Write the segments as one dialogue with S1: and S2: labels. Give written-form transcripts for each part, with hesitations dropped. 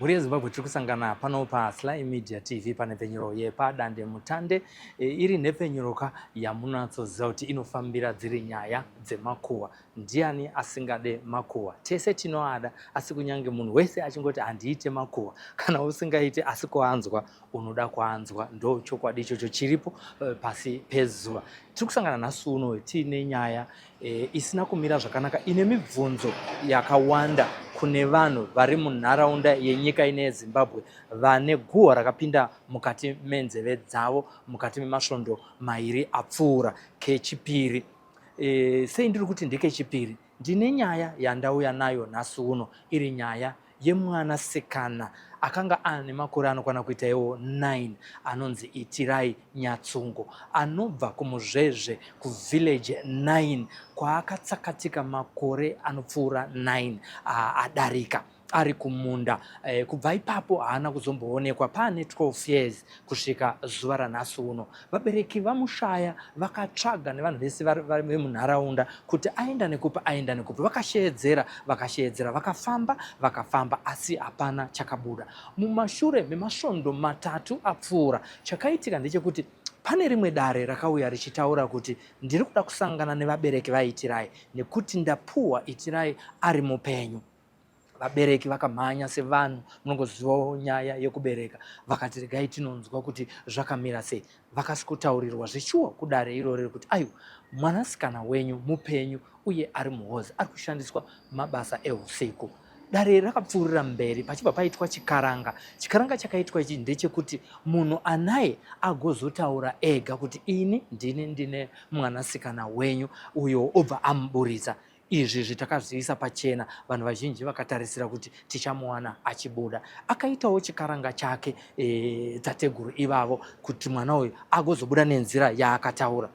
S1: Mhuri yeZimbabwe tiri kusangana pano paSly Media TV panhepfenyuro yepadandemutande. E, iri nhepfenyuro ka yamunatsoziva kuti inofambira dziri nyaya dzemakuhwa. Ndiani asingade makuhwa? Tese tinoada, asi kunyange munhu wese achingoti handiite makuhwa, kana usingaite asi kuanzwa unoda kuanzwa. Ndo chokwadi ichocho chiripo e, pasi pezuva. Tiri kusangana nhasi uno tiine nyaya e, isina kumira zvakanaka ine mibvunzo yakawanda kune vanhu vari munharaunda yenyika ine yeZimbabwe vane guhwa rakapinda mukati menzeve dzavo mukati memasvondo mairi apfuura kechipiri. E, sei ndiri kuti ndekechipiri? Ndine nyaya yandauya nayo nhasi uno iri nyaya yemwanasikana akanga ane makore anokwana kuita iwo 9 anonzi Itirai Nyatsungo anobva kuMuzvezve kuvillage 9 kwaakatsakatika makore anopfuura 9 adarika ari kumunda. Eh, kubva ipapo haana kuzomboonekwa paane 12 years kusvika zuva ranhasi uno. Vabereki vamushaya vakatsvaga nevanhu vese vemunharaunda kuti aenda nekupi aenda nekupi, vakasheedzera vakasheedzera, vakafamba vakafamba, asi hapana chakabuda. Mumashure memasvondo matatu apfuura, chakaitika ndechekuti pane rimwe dare rakauya richitaura kuti ndiri kuda kusangana nevabereki vaItirai nekuti ndapuhwa Itirai ari mupenyu. Vabereki vakamhanya sevanhu munongozivawo nyaya yekubereka, vakati regai tinonzwa kuti zvakamira sei. Vakasvikotaurirwa zveshuwa kudare irori kuti aiwa, mwanasikana wenyu mupenyu uye ari muhozi, ari kushandiswa mabasa ehusiku. Dare rakapfuurira mberi pachibva paitwa chikaranga. Chikaranga chakaitwa ichi ndechekuti munhu anaye agozotaura ega kuti ini ndini ndine mwanasikana wenyu uyo obva amuburitsa. Izvi zvi takazviisa pachena, vanhu vazhinji vakatarisira kuti tichamuwana achibuda. Akaitawo chikaranga chake e, tateguru ivavo kuti mwana uyu agozobuda nenzira yaakataura.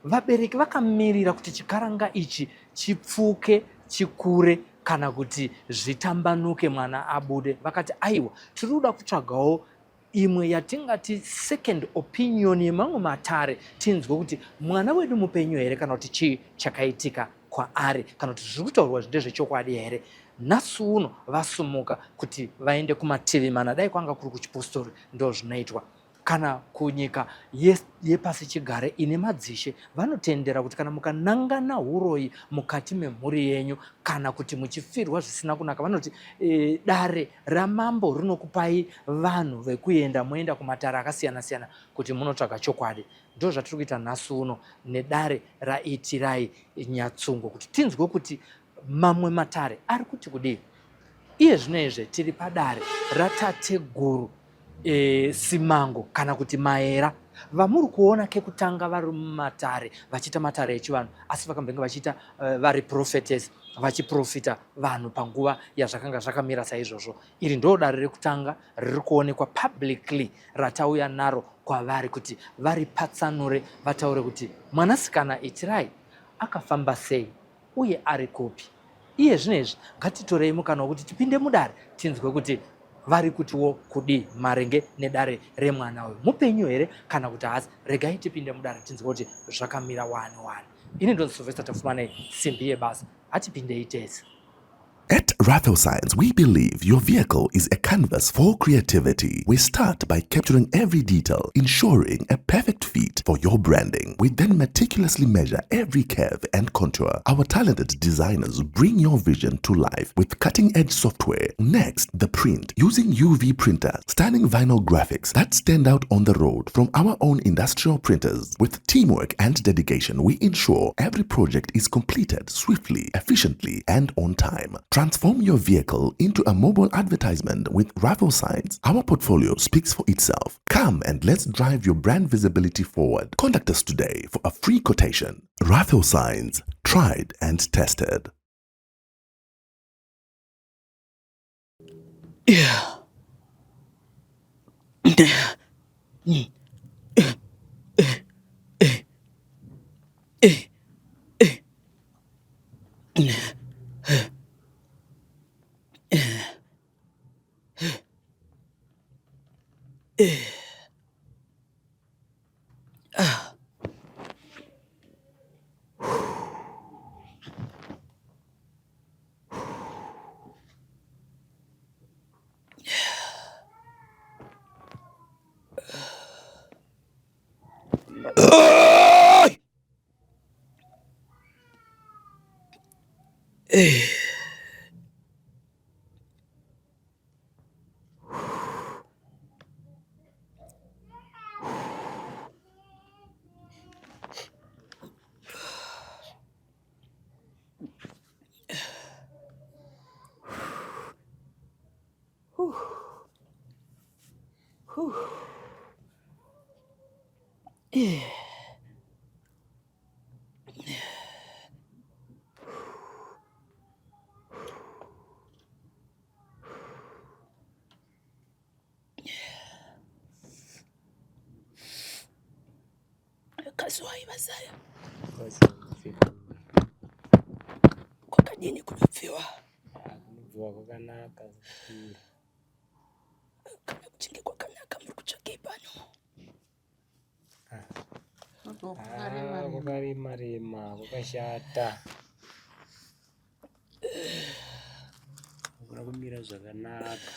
S1: Vabereki vakamirira kuti chikaranga ichi chipfuke chikure kana kuti zvitambanuke mwana abude. Vakati aiwa, tiri kuda kutsvagawo imwe yatingati second opinion yemamwe matare tinzwe kuti mwana wedu mupenyu here kana kuti chii chakaitika kwaari kana kuti zviri kutaurwa ndezvechokwadi here. Nhasi uno vasumuka kuti vaende kumativi mana, dai kwanga kuri kuchipostori ndo zvinoitwa kana kunyika yepasi chigare ine madzishe vanotendera kuti kana mukanangana huroyi mukati memhuri yenyu kana kuti muchifirwa zvisina kunaka vanoti e, dare ramambo rinokupai vanhu vekuenda moenda kumatare akasiyana siyana kuti munotsvaga chokwadi. Ndo zvatiri kuita nhasi uno nedare raItirai Nyatsungo kuti tinzwe kuti mamwe matare ari kuti kudii. Iye zvino izve tiri padare ratateguru e, Simango kana kuti Maera vamuri kuona kekutanga vari mumatare vachiita matare echivanhu asi vakambenge vachiita uh, vari prophetess vachiprofita vanhu panguva yazvakanga zvakamira saizvozvo. Iri ndo dare rekutanga riri kuonekwa publicly ratauya naro kwavari kuti varipatsanure vataure kuti mwanasikana Itirai akafamba sei uye ari kupi. Iye zvino izvi ngatitorei mukana wekuti tipinde mudare tinzwe kuti vari kutiwo kudii maringe nedare remwana uyu, mupenyu here kana kuti haasi. Regai tipinde mudare tinzwe kuti zvakamira wani wani. Ini ndonzi Sylvester Tapfumanei, simbi yebasa. Hatipindei tese.
S2: At Raffle Signs, we believe your vehicle is a canvas for creativity. We start by capturing every detail, ensuring a perfect fit for your branding. We then meticulously measure every curve and contour. Our talented designers bring your vision to life with cutting-edge software. Next, the print, using UV printers, stunning vinyl graphics that stand out on the road from our own industrial printers. With teamwork and dedication, we ensure every project is completed swiftly, efficiently, and on time. Transform your vehicle into a mobile advertisement with Raffle Signs. Our portfolio speaks for itself. Come and let's drive your brand visibility forward. Contact us today for a free quotation. Raffle Signs, tried and tested.
S3: Yeah. Kazuwai vazaya. Kwakadini kunobviwa?
S4: Kunobviwa kwakanaka.
S3: Kana kuchinge kwakanaka muri kutsvakei pano?
S4: Ah, kwakarema rema kwakashata. Hakuna kumira zvakanaka.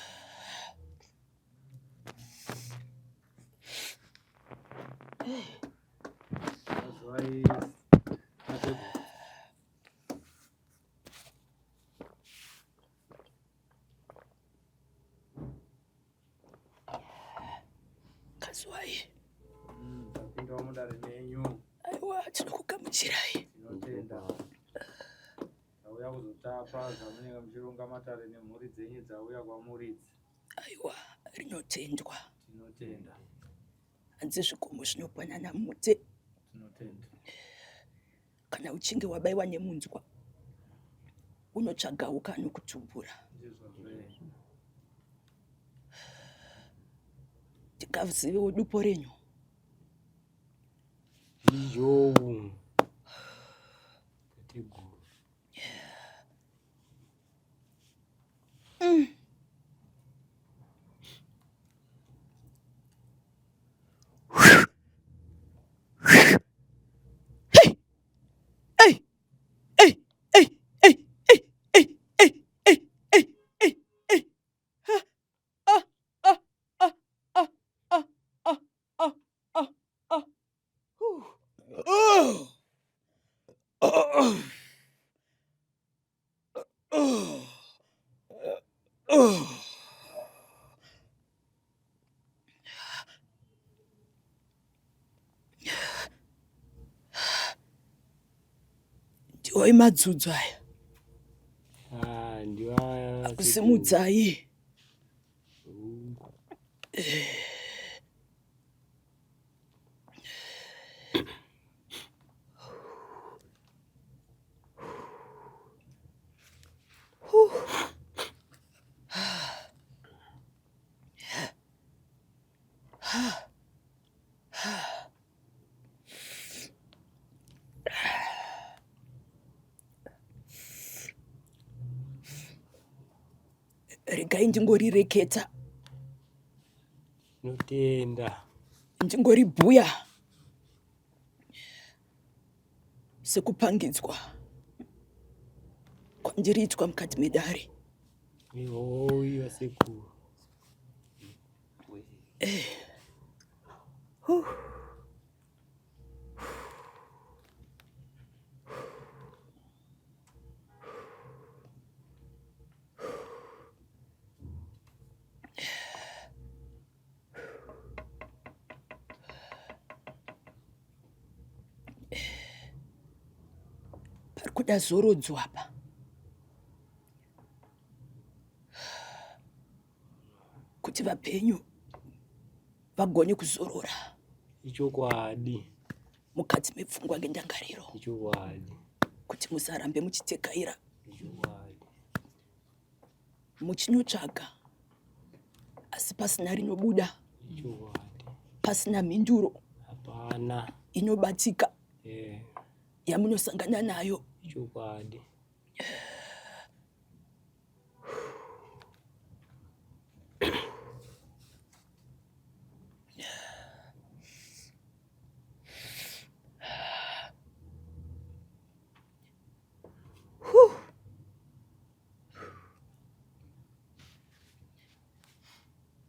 S3: Kazuwai.
S1: Tapinda mudare menyu.
S3: Aiwa, tinokugamuchirai.
S1: Tinotenda. Tauya kuzotapa zvamunenge muchironga matare nemhuri dzenyu dzauya kwamuridzi.
S3: Aiwa, rinotendwa.
S1: Tinotenda.
S3: Hanzi zvikomo zvinopanana mute.
S1: Tinotenda.
S3: Kana uchinge wabaiwa nemunzwa unotsvaga uka anokutumbura.
S1: Ndizvozvo.
S3: Tingazivewo dupo renyu.
S4: Izhou. Tateguru.
S3: Hey! Hey! Hey! Hey! Hey! Hey! Hey! Hey! Hey! Hey! Hey! Hey! Ha! Ah! Ah! Ah! Ah! Ah! Ah! Ah! Ah! Ah! Whew. Oh! Oh! Oh! Oh! Ndiwo emadzudzo aya.
S4: Ah, ndiwo aya.
S3: Akusimudzai. Regai ndingorireketa.
S4: Tinotenda.
S3: Ndingoribhuya sekupangidzwa kwandiriitwa mukati medare.
S4: Ihoi vasekuru.
S3: Pari kuda zorodzo apa. Kuti vapenyu vagone kuzorora.
S4: Ichokwadi.
S3: Mukati mepfungwa ngendangariro.
S4: Ichokwadi.
S3: Kuti musarambe muchitekaira.
S4: Ichokwadi.
S3: Muchinotsvaga asi pasina rinobuda.
S4: Ichokwadi.
S3: Pasina mhinduro.
S4: Hapana.
S3: Inobatika.
S4: Eh.
S3: Yamunosangana nayo.
S4: Ichokwadi.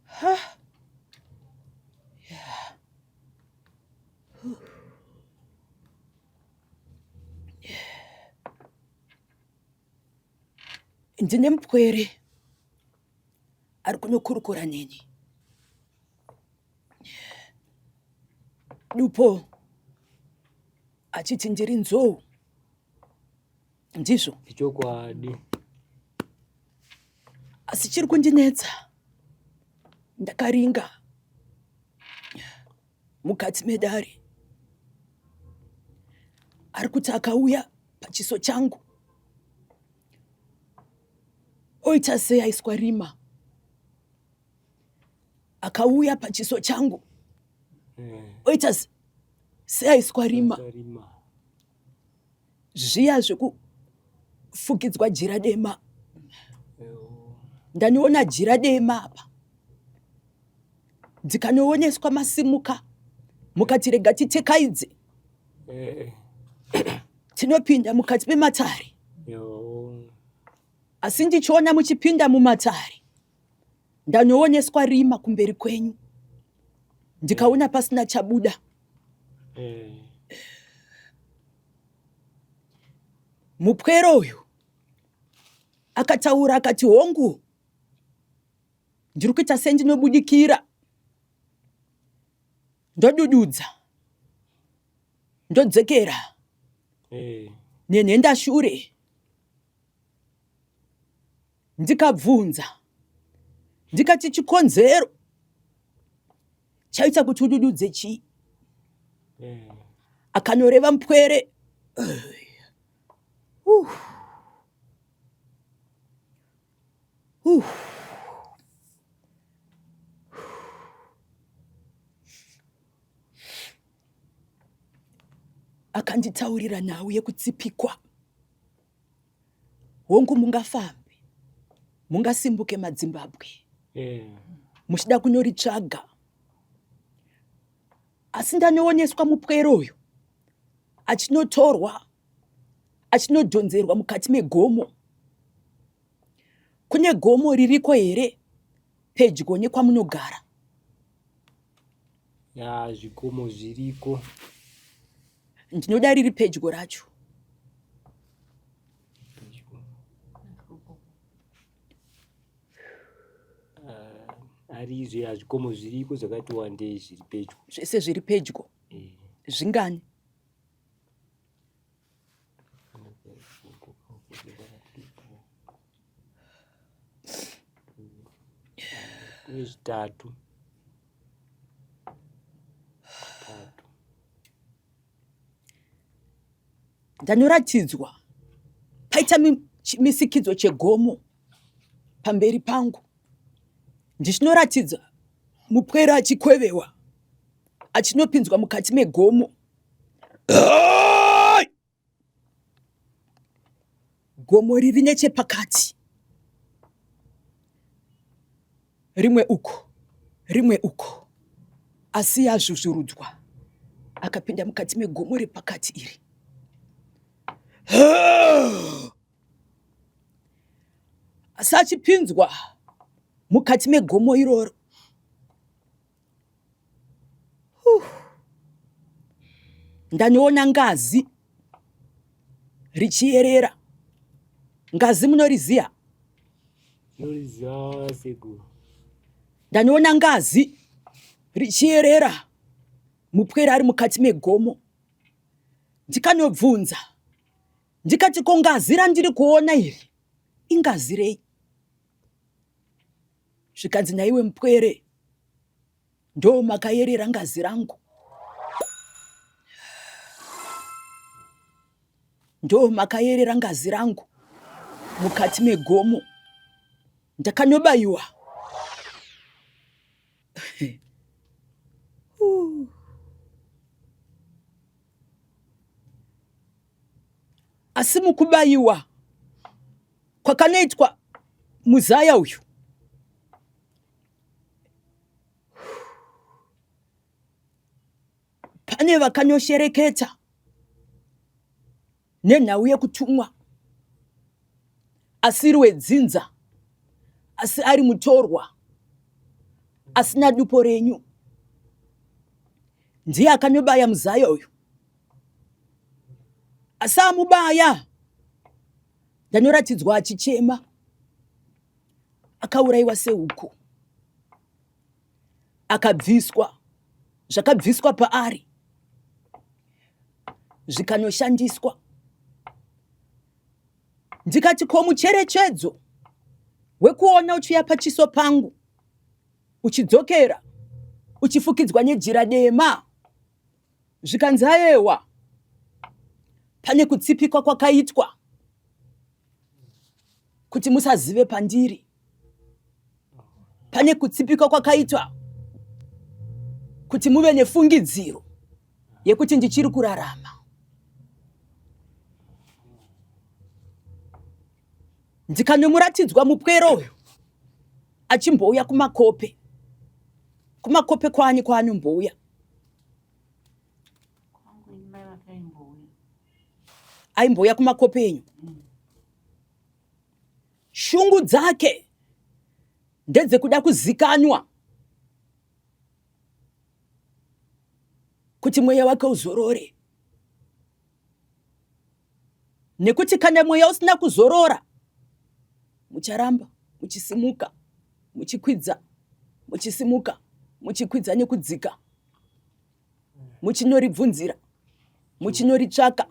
S3: Ha. Yeah. Ndine mupwere ari kunokurukura neni. Dupo achiti ndiri nzou. Ndizvo?
S4: Ichokwadi.
S3: Asi chiri kundinetsa ndakaringa mukati medare ari kuti akauya pachiso changu oita sei aiswa rima akauya pachiso changu
S4: eh.
S3: oita sei aiswa rima zviya zvekufukidzwa jira dema ndaniona jira dema apa ndikanooneswa masimuka mukati rega titekaidze
S4: eh.
S3: tinopinda mukati mematare asi ndichiona muchipinda mumatare ndanooneswa rima kumberi kwenyu ndikaona pasina chabuda
S4: eh.
S3: Mupwere uyu akataura akati hongu ndiri kuita sendinobudikira ndodududza ndodzokera
S4: eh.
S3: nenhenda shure ndikabvunza ndikati chikonzero chaita kuti udududze chii
S4: eh.
S3: Akanoreva mupwere uh. Uh. Akanditaurira nhau yekutsipikwa. Hongu mungafambe, mungasimbuke madzimbabwe
S4: yeah.
S3: Muchida kunoritsvaga asi ndanooneswa mupwere uyu achinotorwa achinodhonzerwa mukati megomo. Kune gomo ririko here pedyo nekwamunogara?
S4: Ya, zvikomo zviriko.
S3: Ndinoda riri pedyo racho.
S4: Uh, arizvo ya zvikomo zviriko zvakati wandei zviri pedyo.
S3: Zvese zviri pedyo.
S4: Eh.
S3: Zvingani?
S4: Zvitatu.
S3: Ndanoratidzwa paita misikidzo chegomo pamberi pangu ndichinoratidza mupwere achikwevewa achinopinzwa mukati megomo. Gomo riri nechepakati, rimwe uko rimwe uko, asi yazvuzvurudzwa akapinda mukati megomo repakati iri. Asi achipinzwa mukati megomo iroro Ndanoona ngazi richiyerera. Ngazi munoriziya?
S4: Ndinoriziva sekuru.
S3: Ndanoona ngazi richiyerera mupwere ari mukati megomo. Ndikanobvunza ndikati ko ngazi randiri kuona iri ingazi rei? Zvikanzi naiwe mupwere ndo makayerera ngazi rangu ndo makayerera ngazi rangu mukati megomo ndakanobayiwa asi mukubayiwa kwakanoitwa muzaya uyu pane vakanoshereketa nenhau yekutumwa asiri wedzinza asi ari mutorwa asina dupo renyu ndiye akanobaya muzaya uyu asi amubaya ndanoratidzwa achichema. Akaurayiwa sehuku, akabviswa zvakabviswa paari zvikanoshandiswa. Ndikati ko mucherechedzo wekuona uchiuya pachiso pangu uchidzokera uchifukidzwa nejira dema zvikanzi ayewa pane kutsipikwa kwakaitwa kuti musazive pandiri pane kutsipikwa kwakaitwa kuti muve nefungidziro yekuti ndichiri kurarama ndikanomuratidzwa mupwero uyu achimbouya kumakope kumakope kwaani kwaanombouya aimbouya kumakope enyu shungu dzake ndedzekuda kuzikanwa kuti mweya wake uzorore nekuti kana mweya usina kuzorora mucharamba muchisimuka muchikwidza muchisimuka muchikwidza nekudzika muchinoribvunzira muchinoritsvaka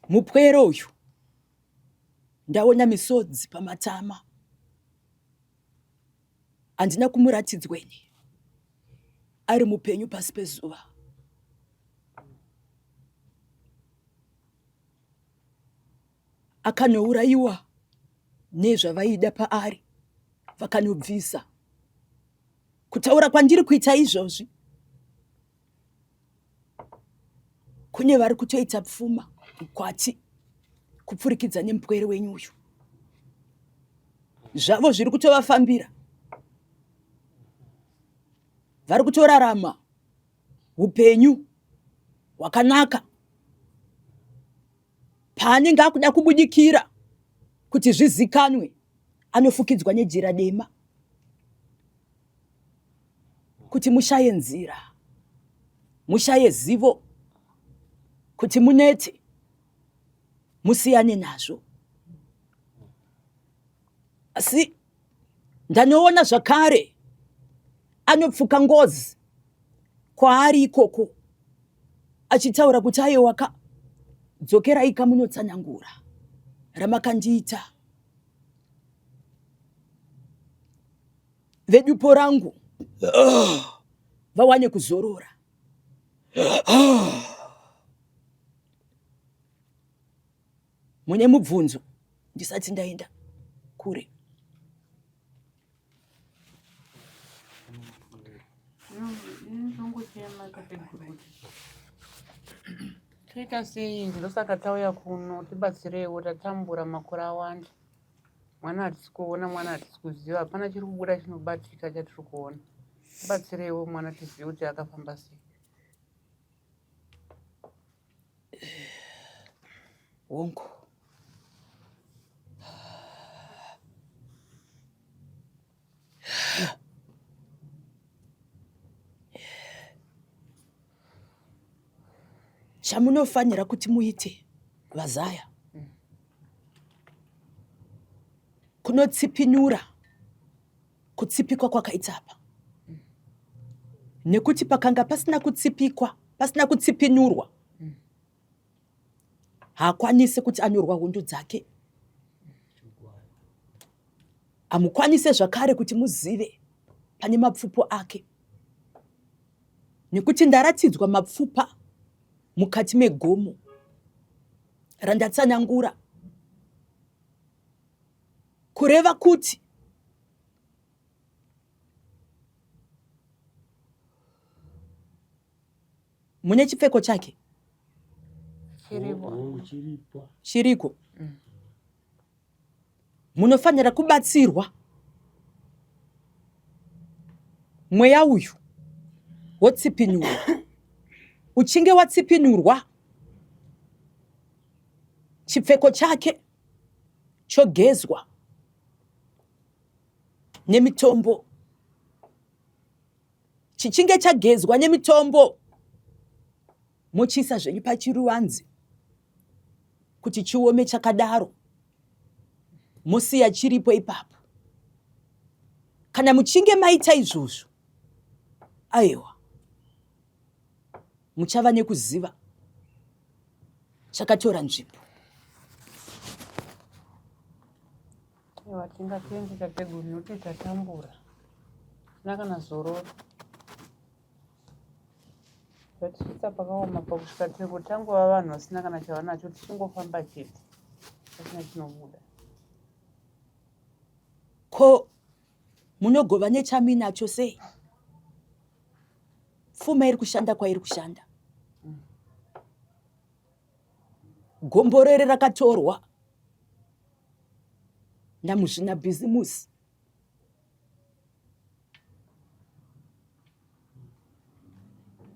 S3: mupwero uyu ndaona misodzi pamatama handina kumuratidzwa ini ari mupenyu pasi pezuva akanourayiwa nezvavaida paari vakanobvisa kutaura kwandiri kuita izvozvi kune vari kutoita pfuma mukwati kupfurikidza nemupwere wenyu uyu zvavo zviri kutovafambira vari kutorarama upenyu hwakanaka paanenge akuda kubudikira kuti zvizikanwe anofukidzwa nejira dema kuti mushaye nzira mushaye zivo kuti munete musiyane nazvo asi ndanoona zvakare anopfuka ngozi kwaari ikoko achitaura kuti aiwaka dzokerai kamunotsanangura ramakandiita vedupo rangu vawane kuzorora mune mubvunzo ndisati ndaenda kure
S5: Toita sei ndosaka tauya kuno tibatsireiwo tatambura makore awanda mwana hatisi kuona mwana hatisi kuziva hapana chiri kubuda chinobatika chatiri kuona tibatsireiwo mwana tizive kuti akafamba sei
S3: Hongu. Chamunofanira kuti muite vazaya kunotsipinura kutsipikwa kwakaita apa nekuti pakanga pasina kutsipikwa pasina kutsipinurwa haakwanise kuti anyorwa hondo dzake hamukwanise zvakare kuti muzive pane mapfupo ake nekuti ndaratidzwa mapfupa mukati megomo randatsanangura kureva kuti mune chipfeko chake chiriko mm. Munofanira kubatsirwa mweya uyu wotsipinurwa. Uchinge watsipinurwa, chipfeko chake chogezwa nemitombo. Chichinge chagezwa nemitombo, mochiisa zvenyu pachiruvanze. kuti chiome chakadaro mosiya chiripo ipapo. Kana muchinge maita izvozvo, aiwa muchava nekuziva chakatora nzvimbo.
S5: Aiwa tingatende tateguru nekuti tatambura tisina kana zororo zvatisvitsa pakaoma pakusvika tiri tangova vanhu vasina kana chavanacho tichingofamba chete pasina chinobuda.
S3: Ko munogova nechamuinacho sei? Pfuma iri kushanda kwairi kushanda. Gomborere rakatorwa namuzvinabhizimusi.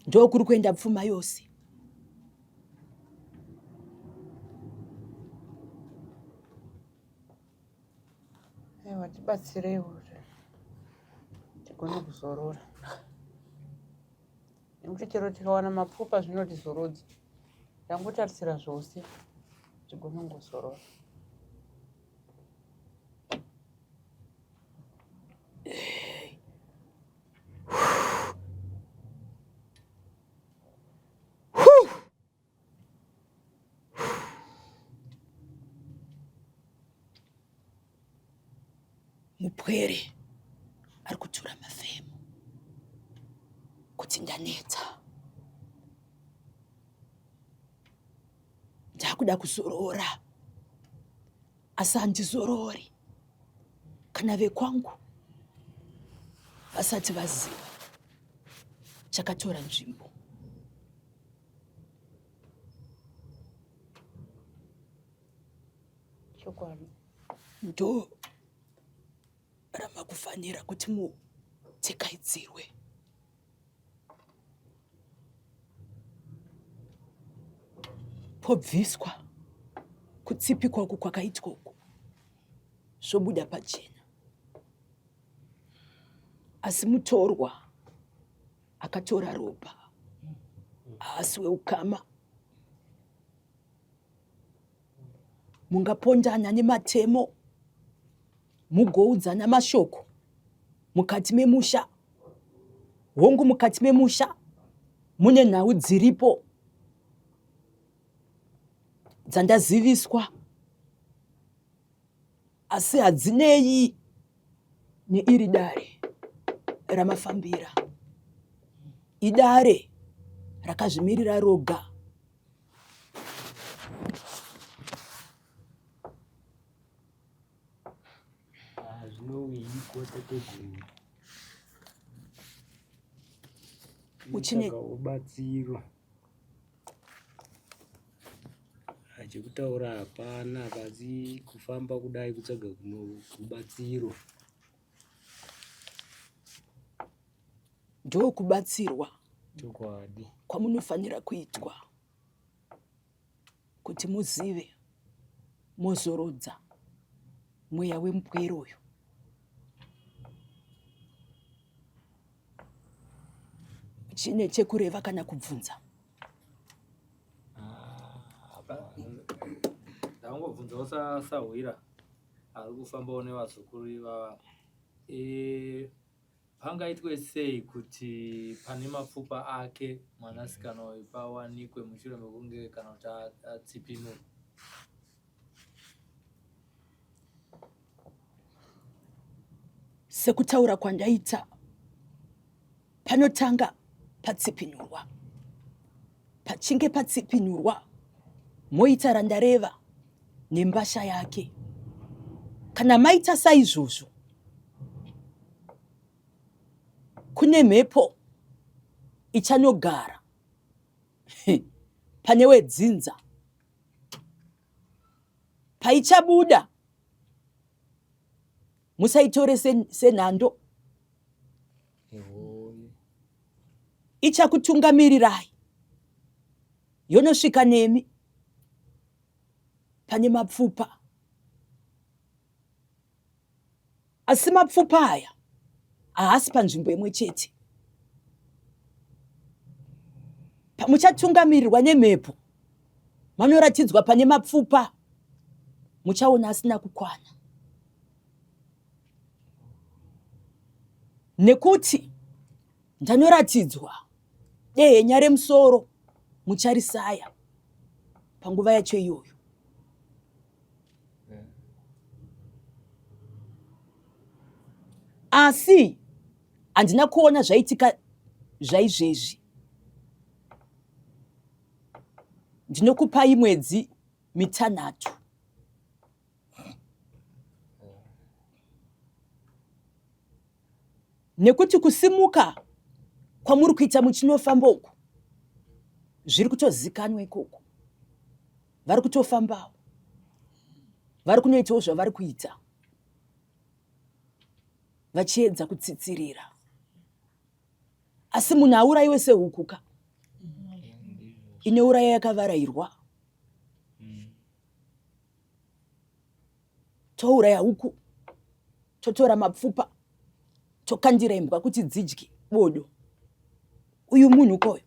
S3: Ndokuri kuenda pfuma yose.
S5: Aiwa tibatsireiwo tigone kuzorora nekuti chero tikawana mapfupa zvinotizorodza tangotarisira zvose tigone kungozorora.
S3: Mupwere ari kutura mafemo kuti ndaneta ndakuda kuzorora asi handizorori kana vekwangu vasati vaziva chakatora nzvimbo.
S5: Chokwadi.
S3: Ndo ramakufanira kuti mutekaidzirwe. Pobviswa kutsipikwa uku kwakaitwa uku zvobuda pachena. Asi mutorwa akatora ropa haasi weukama. Mungapondana nematemo mugoudzana mashoko mukati memusha. Hongu, mukati memusha mune nhau dziripo dzandaziviswa asi hadzinei neiri dare ramafambira. Idare rakazvimirira roga.
S4: Ah, zvinowiyiko tateguru
S3: Uchine-
S4: Kutsvaga ubatsiro Ah, chekutaura hapana asi kufamba kudai kutsvaga kuno- rubatsiro
S3: Ndokubatsirwa
S4: chokwadi
S3: kwamunofanira kuitwa kuti muzive mozorodza mweya wemupwere uyu. Chine chekureva kana kubvunza?
S1: Ndangobvunzawo sahwira ari kufambawo nevazukuru ivava. E, Pangaitwe sei kuti pane mapfupa ake mwanasikana uyu pawanikwe mushure mekunge kana kuti atsipinurwa?
S3: Sekutaura kwandaita, panotanga patsipinurwa. Pachinge patsipinurwa, moita randareva nembasha yake. Kana maita saizvozvo, kune mhepo ichanogara pane wedzinza paichabuda musaitore senhando ichakutungamirirai yonosvika nemi pane mapfupa Asi mapfupa aya haasi panzvimbo imwe chete. Pamuchatungamirirwa nemhepo Manoratidzwa pane mapfupa muchaona asina kukwana. Nekuti ndanoratidzwa dehenya remusoro mucharisaya panguva yacho iyoyo. Asi handina kuona zvaitika zvaizvezvi. Ndinokupai mwedzi mitanhatu. Nekuti kusimuka kwamuri kuita muchinofamba uku zviri kutozikanwa ikoko. Vari kutofambawo, vari kunoitawo zvavari kuita vachiedza kutsitsirira. Asi munhu auraiwe sehuku ka inouraya yakavarairwa. Touraya huku totora mapfupa tokandira imbwa kuti dzidye bodo. Uyu munhu koyo.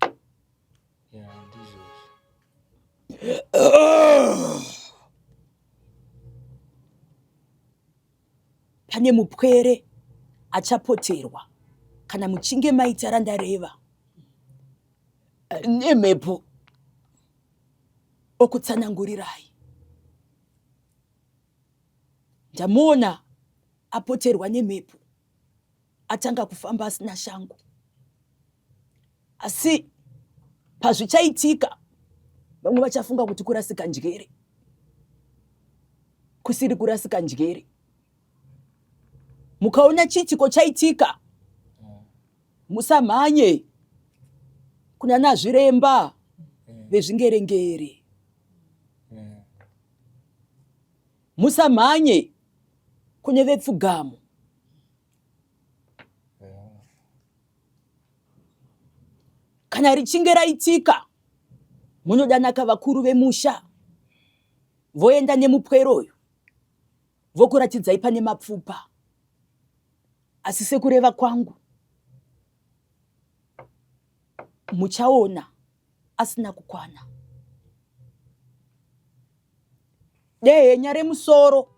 S3: Pane mupwere achapoterwa kana muchinge maita randareva nemhepo okutsanangurirai. Ndamuona apoterwa nemhepo atanga kufamba asina shangu. Asi pazvichaitika vamwe vachafunga kuti kurasika njere, kusiri kurasika njere. Mukaona chiitiko chaitika musamhanye kuna nazviremba vezvingerengere. Musamhanye kune vepfugamo. Kana richinge raitika munodanaka vakuru vemusha voenda nemupwero uyu vokuratidzai pane mapfupa. Asi sekureva kwangu muchaona asina kukwana. Dehenya remusoro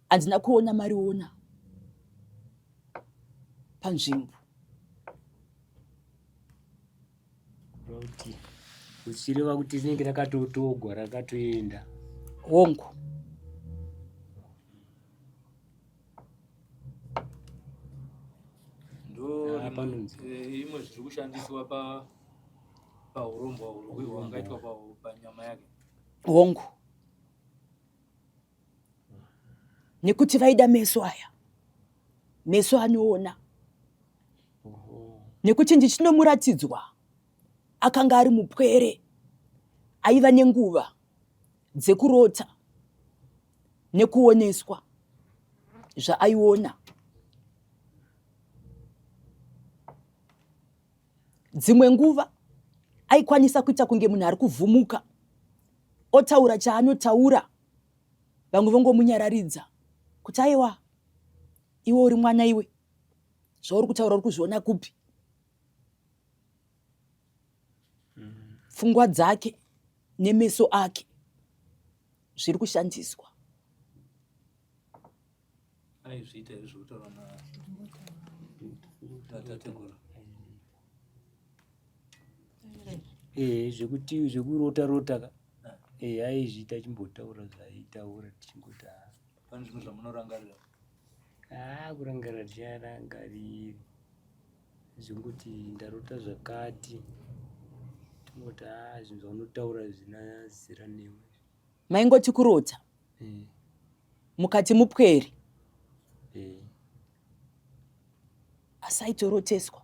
S3: handina kuona mariona panzvimbo.
S4: Kuti uchireva kuti rinenge rakatotogwa rakatoenda.
S3: Hongu.
S1: Ndo imwe zviri kushandiswa pa pahurombwa hwangaitwa panyama yake.
S3: Hongu. Nekuti vaida meso aya, meso anoona. Nekuti ndichinomuratidzwa akanga ari mupwere aiva nenguva dzekurota nekuoneswa zvaaiona. Dzimwe nguva aikwanisa kuita kunge munhu ari kuvhumuka otaura chaanotaura, vamwe vongomunyararidza kuti aiwa iwe uri mwana iwe, zvauri kutaura uri kuzviona kupi? Pfungwa dzake nemeso ake zviri kushandiswa.
S1: Aizviita here zvekutaura natateguru?
S4: Eh, zvekuti zvekurota rota ka eh aizviita achimbotaura zvaaitaura tichingoti ah.
S1: Pane zvimwe zvamunorangarira?
S4: Ah, kurangarira ticharangariri zvekuti ndarota zvakati tingoti ah zvinhu zvaunotaura zvina zera newe.
S3: Maingoti kurota mukati mupwere asi aitoroteswa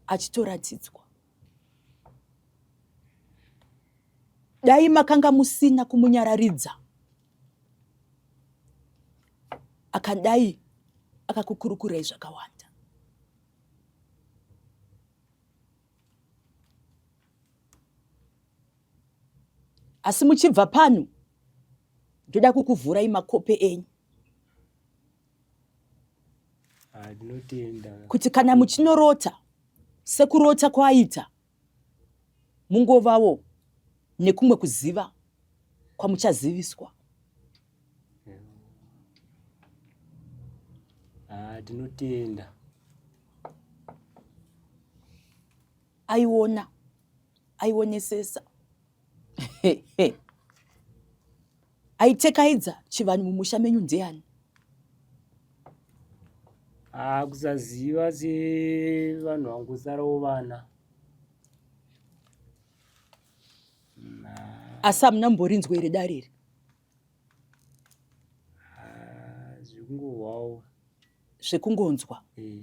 S3: achitoratidzwa. Dai makanga musina kumunyararidza akadai akakukurukurai zvakawanda. Asi muchibva pano ndoda kukuvhurai makope enyu.
S4: Ah, ndinotenda.
S3: Kuti kana muchinorota sekurota kwaaita. Mungovawo nekumwe kuziva kwamuchaziviswa.
S4: Ah, tinotenda.
S3: Aiona, aionesesa. Aitekaidza chivanhu mumusha menyu ndiani?
S4: Ah, kusaziva sevanhu vangosarawo vana.
S3: Asi hamuna mborinzwa here dare iri?
S4: Ah, zvekungohwawo.
S3: Zvekungonzwa.
S4: Eh.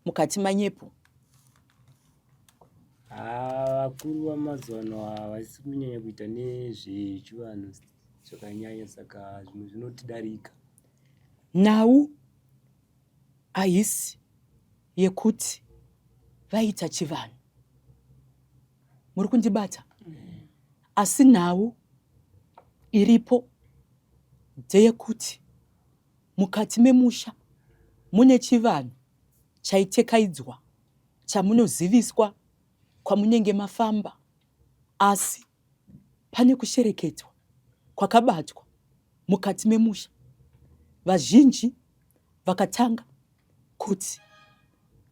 S3: Mukati manyepo.
S4: Ah, vakuru vamazuva ano havasi kunyanya kuita nezvechivanhu zvakanyanya saka zvimwe zvinotidarika.
S3: Nhau haisi yekuti vaita chivanhu. Muri kundibata? Asi nhau iripo ndeyekuti mukati memusha mune chivanhu chaitekaidzwa chamunoziviswa kwamunenge mafamba asi pane kushereketwa kwakabatwa mukati memusha. Vazhinji vakatanga kuti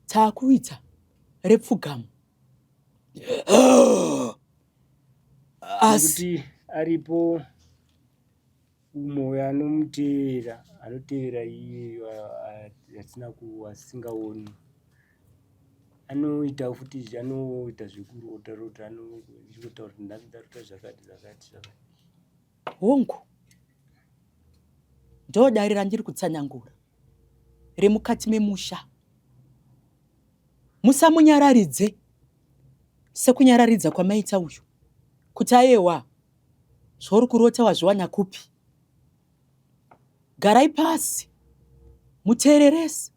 S3: taakuita repfugamo
S4: asi aripo umwe anomutevera anotevera iye asina asingaoni anoita futi anoita zvekurota rota anongotaura kuti nhasi ndarota zvakati zvakati zvakati.
S3: Hongu, ndodare randiri kutsanangura remukati memusha. Musamunyararidze sekunyararidza kwamaita uyu kuti ayewa zvauri kurota wazviwana kupi. Garai pasi muteererese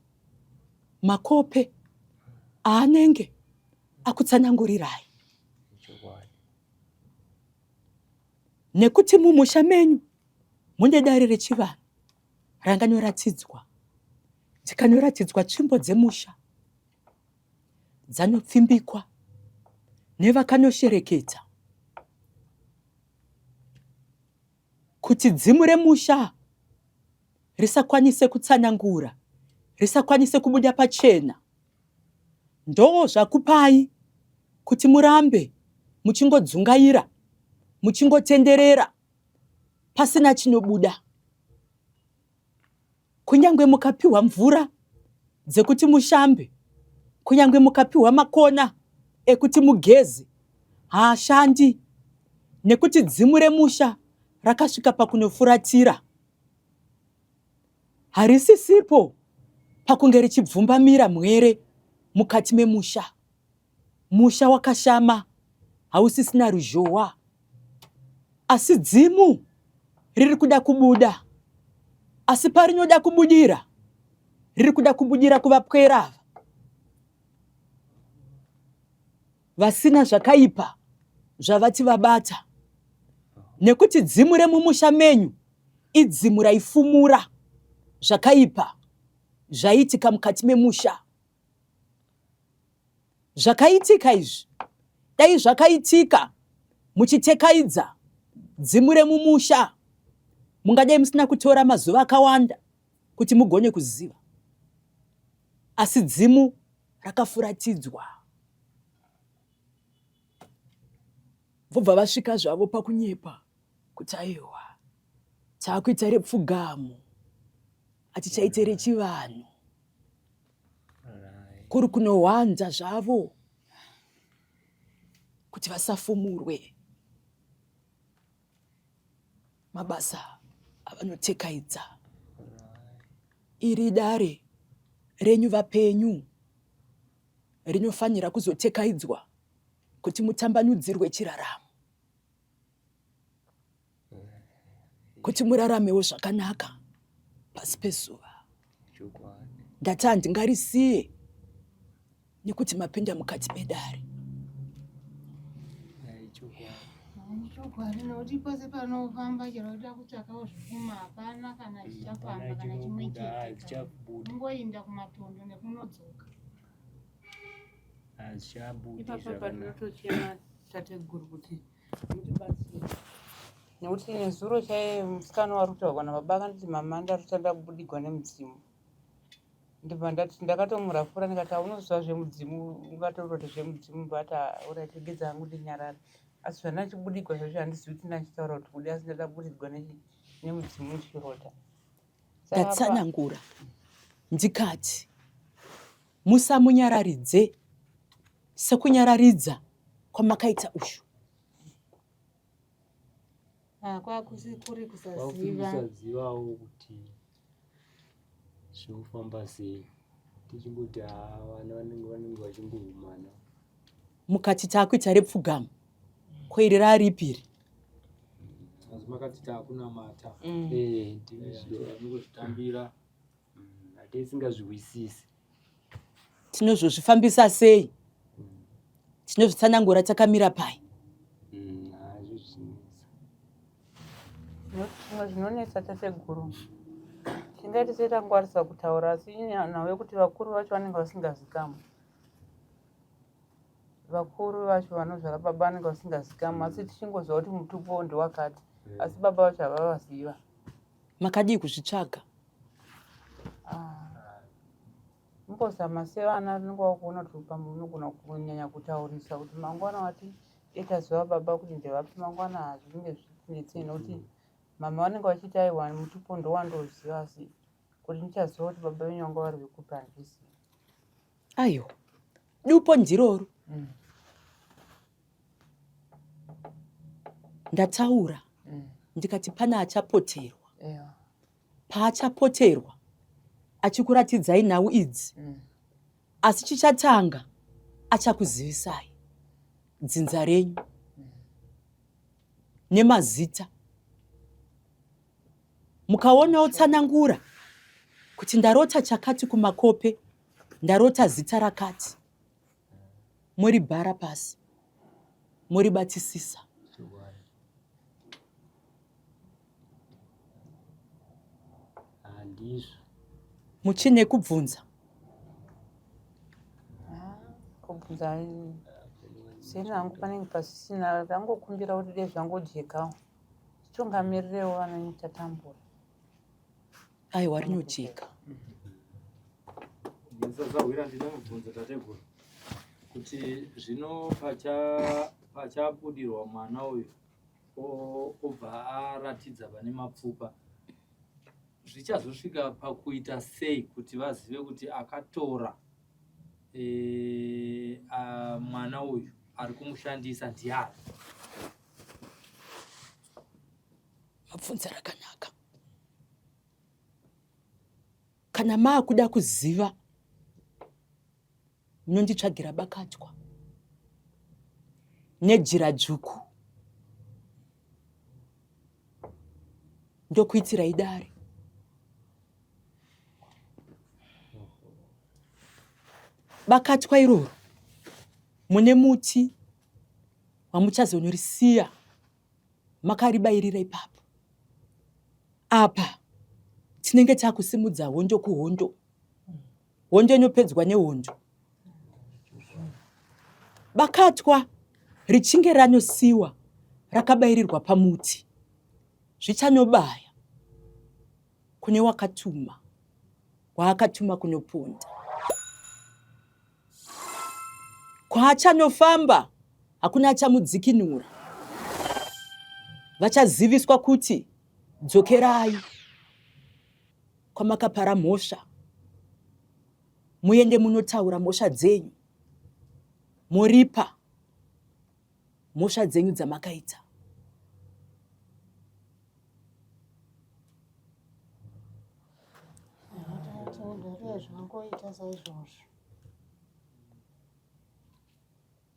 S3: makope aanenge akutsanangurirai. Nekuti mumusha menyu mune dare rechivanhu ranganoratidzwa dzikanoratidzwa tsvimbo dzemusha dzanopfimbikwa nevakanoshereketa kuti dzimu remusha risakwanise kutsanangura risakwanise kubuda pachena Ndoo zvakupai kuti murambe muchingodzungaira muchingotenderera pasina chinobuda. Kunyange mukapiwa mvura dzekuti mushambe, kunyange mukapiwa makona ekuti mugeze, haashandi nekuti dzimu remusha rakasvika pakunofuratira. Harisisipo pakunge richibvumbamira mhwere mukati memusha. Musha wakashama hausisina ruzhowa. Asi dzimu riri kuda kubuda. Asi parinoda kubudira, riri kuda kubudira kuvapwere ava vasina zvakaipa zvavati vabata nekuti dzimu remumusha menyu idzimu raifumura zvakaipa zvaiitika mukati memusha. Zvakaitika izvi dai zvakaitika muchitekaidza dzimu remumusha mungadai musina kutora mazuva akawanda kuti mugone kuziva. Asi dzimu rakafuratidzwa. Vobva vasvika zvavo pakunyepa kuti aiwa taakuita repfugamo hatichaite rechivanhu kuri kunohwanza zvavo kuti vasafumurwe mabasa avanotekaidza iri dare renyu vapenyu rinofanira kuzotekaidzwa kuti mutambanudzirwe chiraramo kuti muraramewo zvakanaka pasi pezuva. Ndati handingarisiye nekuti mapinda mukati medare.
S5: Chokwadi nokuti pose panofamba chero kuda kutsvakawo zvekuma hapana kana chichafamba kana chimwe chete. Kungoinda kumatondo nekunodzoka.
S4: Hazvichabudi
S5: Ipapa
S4: zvakanaka.
S5: patinotochema tateguru kuti mutibatsire nekuti nezuro chaiye musikana wari kutaurwa nababa akanditi mama ndarota ndabudigwa nemudzimu ndibva ndati ndakatomurafura ndikati aunoziva zvemudzimu ungatorota zvemudzimu but orit regedza hangu ndinyarare asi zvandachibudigwa zvacho handizivi kuti ndachitaura kuti kudi asi ndadabudigwa nemudzimu ndichirota
S3: Ndatsanangura ndikati musamunyararidze sekunyararidza kwamakaita uyu.
S6: Ah, kwakusi kuri kusaziva.
S4: Kusazivawo kuti zvinofamba sei tichingoti haa vana vanenge vanenge vachingohumana.
S3: Mukati taakuita repfugamo ko iri raaripi iri?
S1: Asi makati taakunamata.
S5: Mm.
S4: Eh, ndizvo.
S1: Tinongozvitambira.
S4: Hatisingazvihwisisi.
S3: Tinozozvifambisa sei? Tinozvitsanangura takamira pai?
S4: Mm, hazvo zvinetsa.
S5: Nekuti zvimwe zvinonetsa tateguru tingaiti sei tangwarisa kutaura asi nhau yekuti vakuru vacho vanenge vasingazikamwi vakuru vacho vanozvara baba vanenge vasingazikamwi asi tichingoziva kuti mutupo ndewakati asi baba vacho havavaziva
S3: Makadii kuzvitsvaga?
S5: Ah. Mumbozama sevana unenge wakuona kuti pamwe unogona kunyanya kutaurisa kuti mangwana wati dai taziva baba kuti ndevapi mangwana hazvinge zvitinetsei nekuti mama vanenge vachiti aiwa mutupo ndowandoziva asi kuti ndichaziva kuti baba venyu vanga vari vekupi handizivi.
S3: Aiwa, dupo ndiroro. Ndataura ndikati pane achapoterwa.
S5: Yeah.
S3: Paachapoterwa achikuratidzai nhau idzi asi chichatanga achakuzivisai dzinza renyu nemazita. Mukaona otsanangura kuti ndarota chakati kumakope, ndarota zita rakati, moribhara pasi moribatisisa.
S4: Handizvo.
S3: Muchine kubvunza?
S5: Kubvunza seni hangu panenge pasisina, ndangokumbira kuti dai zvangojekawo. Titungamirirewo vana venyu tatambura.
S3: Aiwa rinojeka.
S1: Ndisazahwira ndine mubvunzo tateguru kuti zvino pachabudirwa mwana uyu obva aratidza pane mapfupa zvichazosvika pakuita sei kuti vazive kuti akatora e, a, mwana uyu ari kumushandisa ndiani?
S3: Mabvunza rakanaka. Kana maakuda kuziva munonditsvagira bakatwa nejira dzvuku ndokuitirai dare. Bakatwa iroro mune muti wamuchazonorisiya makaribairira ipapo. Apa tinenge takusimudza hondo kuhondo. Hondo inopedzwa nehondo. Bakatwa richinge ranosiwa rakabairirwa pamuti zvichanobaya kune wakatuma waakatuma kunoponda. Kwaachanofamba hakuna achamudzikinura. Vachaziviswa kuti dzokerai kwamakapara mhosva, muende munotaura mhosva dzenyu, moripa mhosva dzenyu dzamakaita.
S6: Zvangoita saizvozvo.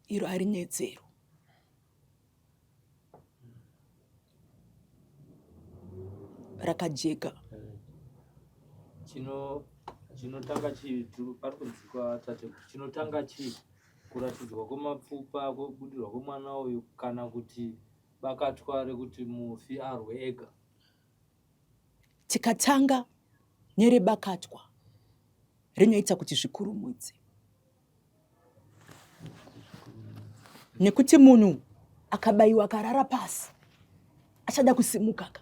S3: Iro harinetsero. Rakajeka.
S1: Chino chinotanga chii pari kunzikwa tateguru chinotanga chii kuratidzwa kwemapfupa kwebudirwa kwemwana uyu kana kuti bakatwa rekuti mufi arwe ega.
S3: Tikatanga nerebakatwa rinoita kuti zvikurumudze. Nekuti munhu akabayiwa akarara pasi achada kusimuka ka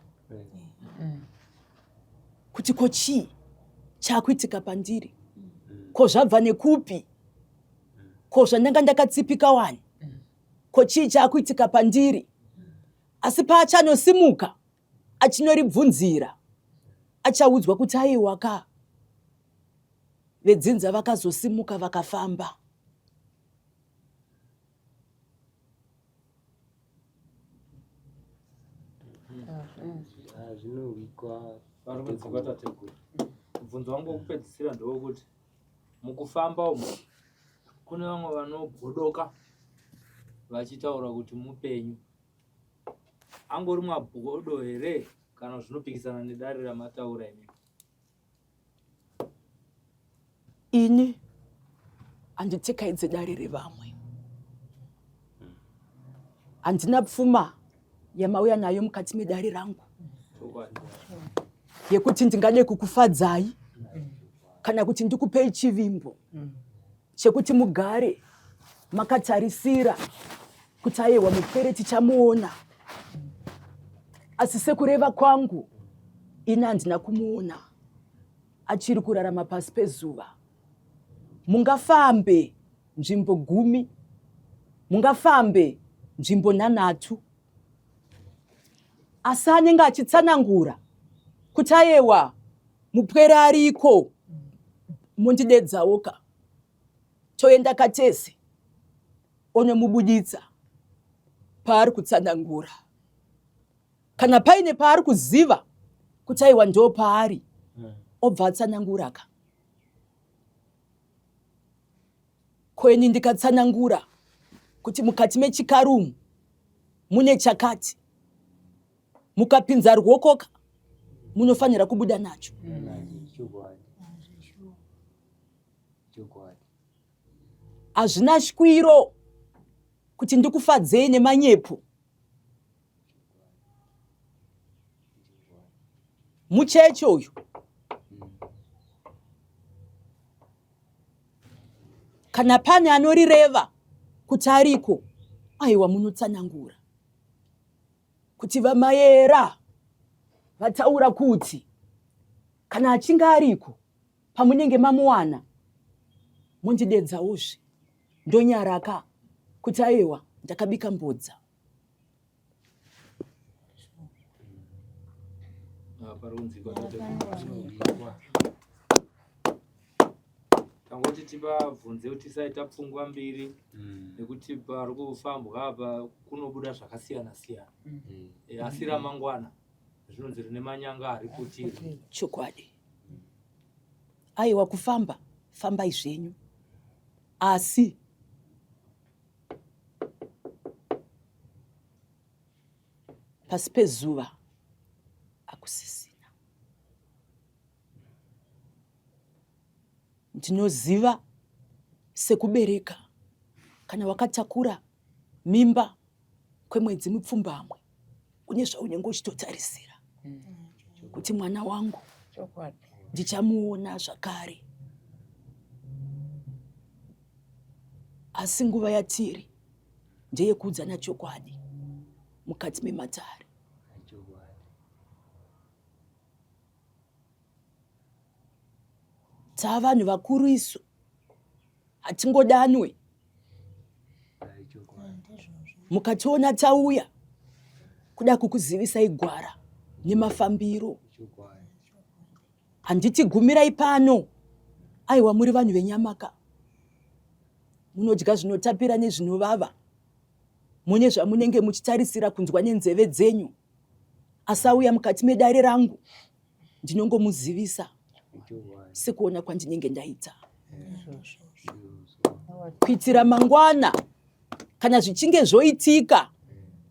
S3: kuti ko chii chakuitika pandiri, ko zvabva nekupi, ko zvandanga ndakatsipika wani, ko chii chakuitika pandiri. Asi paachanosimuka achinoribvunzira achaudzwa kuti aiwa ka, vedzinza vakazosimuka vakafamba.
S4: Zvinoikwa
S1: Varikudzikwa tateguru. Mubvunzo wangu wekupedzisira ndewekuti mukufamba umu kune vamwe vanogodoka vachitaura kuti mupenyu. Angori magodo here kana zvinopikisana nedare ramataura imi?
S3: Ini handitekaidze dare revamwe, handina pfuma yamauya nayo mukati medare rangu yekuti ndingade kukufadzai kana kuti ndikupei chivimbo chekuti mugare makatarisira kuti aiwa mupwere tichamuona. Asi sekureva kwangu, ini handina kumuona achiri kurarama pasi pezuva. Mungafambe nzvimbo gumi, mungafambe nzvimbo nhanhatu, asi anenge achitsanangura kuti ayewa mupwere ariko, mondidedzawo ka, toenda katese onomubuditsa paari kutsanangura. Kana paine paari kuziva kuti aiwa ndo paari, obva atsanangura ka. Ko ini ndikatsanangura kuti mukati mechikarumu mune chakati, mukapinza ruoko ka munofanira kubuda nacho. Hazvina shwiro kuti ndikufadzei nemanyepo. Mucheche uyu kana pane anorireva kuti ariko, aiwa munotsanangura kuti vaMayera vataura kuti kana achinge ariko pamunenge mamuwana mondidedzawozve, ndonyaraka kuti aiwa ndakabika mbodza.
S1: Tangoti tivabvunze kuti tisaita pfungwa mbiri nekuti pari kufambwa apa kunobuda zvakasiyana siyana. Asi ramangwana zvinonzi rine manyanga hariputiri.
S3: Chokwadi. Aiwa kufamba fambai zvenyu, asi pasi pezuva akusisina. Ndinoziva sekubereka kana wakatakura mimba kwemwedzi mipfumbamwe une zvaunenge uchitotarisira kuti mwana wangu ndichamuona zvakare. Asi nguva yatiri ndeyekuudzana chokwadi mukati mematare. Taa vanhu vakuru isu, hatingodanwe. Mukationa tauya kuda kukuzivisai gwara nemafambiro, handiti gumirai pano. Aiwa muri vanhu venyamaka, munodya zvinotapira nezvinovava, mune zvamunenge muchitarisira kunzwa nenzeve dzenyu. Asauya mukati medare rangu ndinongomuzivisa sekuona kwandinenge ndaita, kuitira mangwana kana zvichinge zvoitika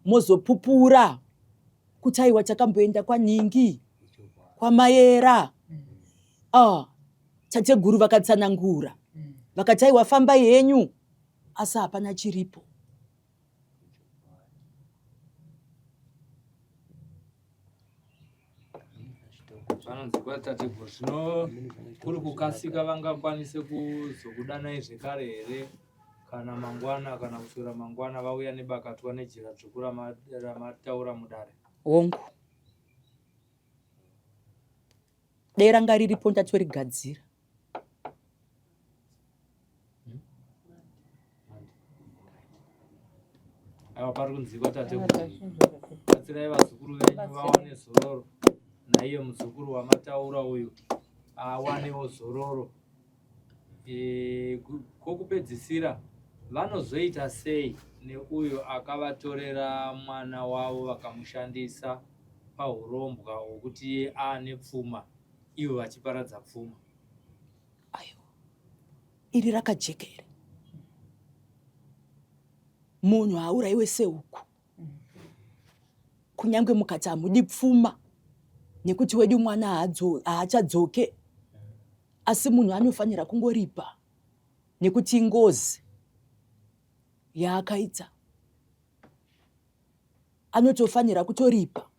S3: mozopupura kuti aiwa takamboenda kwaningi kwaMayera. Ah, tateguru vakatsanangura vakati aiwa fambai henyu, asi hapana chiripo.
S1: Vanonzikwa tateguru, zvino kuri kukasika vangakwanise kuzokudanai zvekare here? Kana mangwana kana kuswera mangwana vauya nebakatwa nejira dzvuku ramataura mudare.
S3: Hongu. Dai ranga riripo ndatorigadzira.
S1: Aiwa pari kunzikwa tate kuti batsirai vazukuru venyu vawane zororo naiye muzukuru wamataura uyu awanewo zororo. E, kokupedzisira vanozoita sei neuyo akavatorera mwana wavo vakamushandisa pahurombwa hwokuti iye aane pfuma ivo vachiparadza pfuma?
S3: Aiwa, iri rakajeka iri. Munhu haaurayiwe sehuku. Kunyange mukati hamudi pfuma nekuti wedu mwana haachadzoke, asi munhu anofanira kungoripa nekuti ingozi yaakaita, anotofanira kutoripa.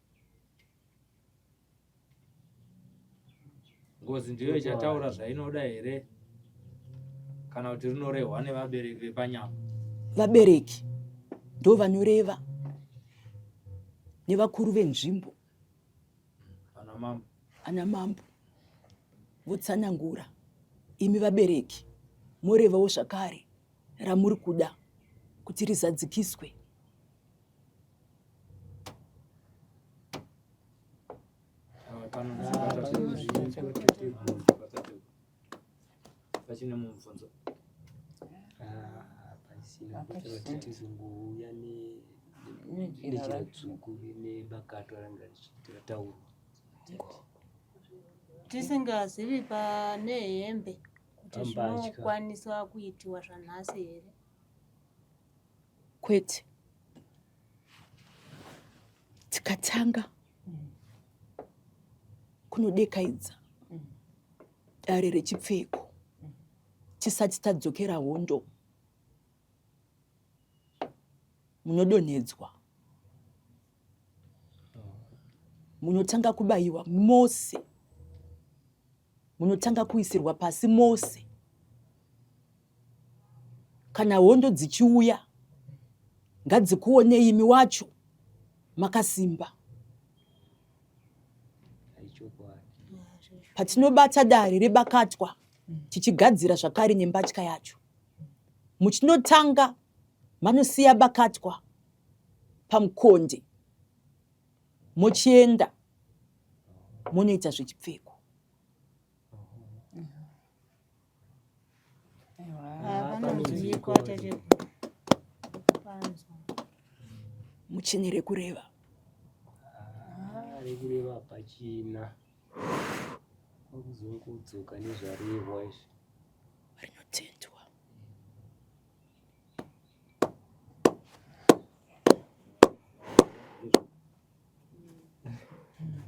S1: Ngozi ndiyo ichataura zvainoda here kana kuti rinorehwa nevabereki vepanyama?
S3: Vabereki ndo vanoreva nevakuru venzvimbo,
S1: ana mambo,
S3: ana mambo votsanangura. Imi vabereki morevawo zvakare ramuri kuda kuti rizadzikiswe.
S1: Pachine mubvunzo?
S4: Hapasina, kuti tizongouya nejira dzvuku nebakatwa ranga richitaurwa.
S6: Tisingazivi pane hembe kuti zvinokwaniswa kuitiwa zvanhasi here?
S3: Kwete. Tikatanga kunodekaidza dare rechipfeko tisati tadzokera hondo, munodonhedzwa, munotanga kubayiwa mose, munotanga kuisirwa pasi mose. Kana hondo dzichiuya ngadzikuonei imi wacho makasimba. Patinobata dare rebakatwa tichigadzira zvakare nembatya yacho, muchinotanga manosiya bakatwa pamukonde mochienda monoita zvechipfeko. Muchini rekureva.
S4: Rekureva hapachina. Kwakuzongodzoka nezvarehwa izvi.
S3: Rinotendwa.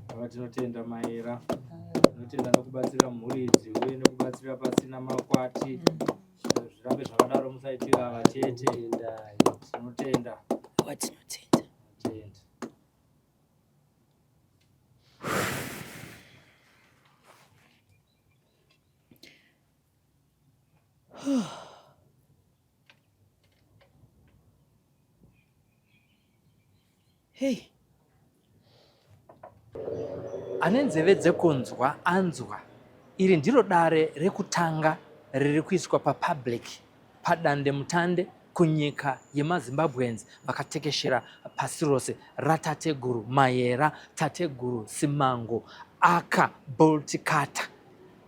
S1: Baba tinotenda maera, tinotenda nekubatsira mhuri idzi uye nekubatsira pasina makwati. Zvirambe zvakadaro, musaitira ava chete. Tinotenda.
S3: Baba tinotenda.
S1: Tinotenda.
S3: Hey.
S1: Ane nzeve dzekunzwa anzwa. Iri ndiro dare rekutanga riri kuiswa papublic padandemutande kunyika yemaZimbabweans vakatekeshera pasi rose raTateguru Mayera Tateguru Simango aka Boltikata.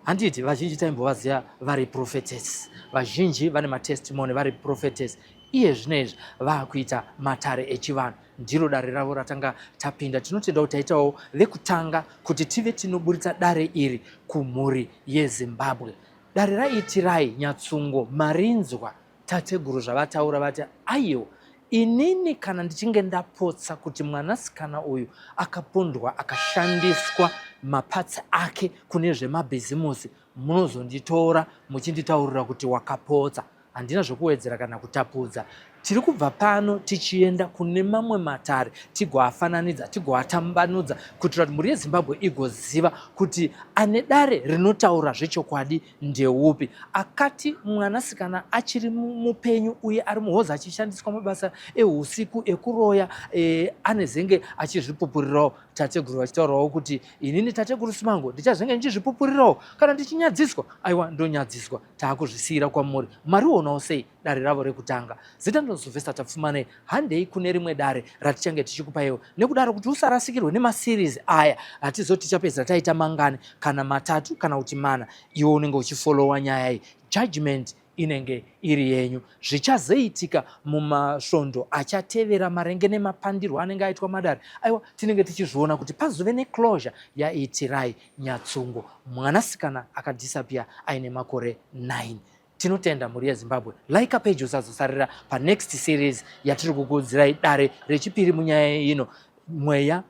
S1: Handiti vazhinji taimbovaziva vari prophetess, vazhinji vane matestimony vari prophetess. Iye zvino izvi vaakuita matare echivanhu, ndiro dare ravo ratanga tapinda. Tinotenda kuti taitawo vekutanga kuti tive tinoburitsa dare iri kumhuri yeZimbabwe. Dare raitirai Nyatsungo marinzwa tateguru zvavataura, vati aiwa inini kana ndichinge ndapotsa kuti mwanasikana uyu akapondwa akashandiswa mapatsi ake kune zvemabhizimusi, munozonditora muchinditaurira kuti wakapotsa. Handina zvekuwedzera kana kutapudza. Tiri kubva pano tichienda kune mamwe matare tigoafananidza, tigoatambanudza kuitira kuti mhuri yeZimbabwe igoziva kuti ane dare rinotaura zvechokwadi ndeupi. Akati mwanasikana achiri mupenyu uye ari muhozi achishandiswa mabasa ehusiku ekuroya e, anezenge achizvipupurirawo. Tateguru vachitaurawo kuti inini tateguru Simango ndichazenge ndichizvipupurirawo kana ndichinyadziswa, aiwa ndonyadziswa. Taakuzvisiira kwamuri. Marionawo sei dare ravo rekutanga? Zita ndinoSylvester Tapfumanei. Handei kune rimwe dare ratichange tichikupaiwo. Nekudaro kuti usarasikirwe nemaseries aya, hatizoti tichapedzisira taita mangani, kana matatu kana kuti mana. Iwe unenge uchifollowa nyaya iyi. Judgment inenge iri yenyu. Zvichazoitika mumasvondo achatevera maringe nemapandirwo anenge aitwa madare, aiwa tinenge tichizviona kuti pazove neclosure yaItirai Nyatsungo, mwanasikana akadisappear aine makore 9. Tinotenda mhuri yeZimbabwe. Like page usazosarira panext series yatiri kukuudzirai dare rechipiri munyaya ino. Mweya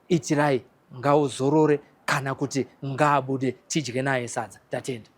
S1: waItirai ngauzorore kana kuti ngaabude tidye naye sadza. Tatenda.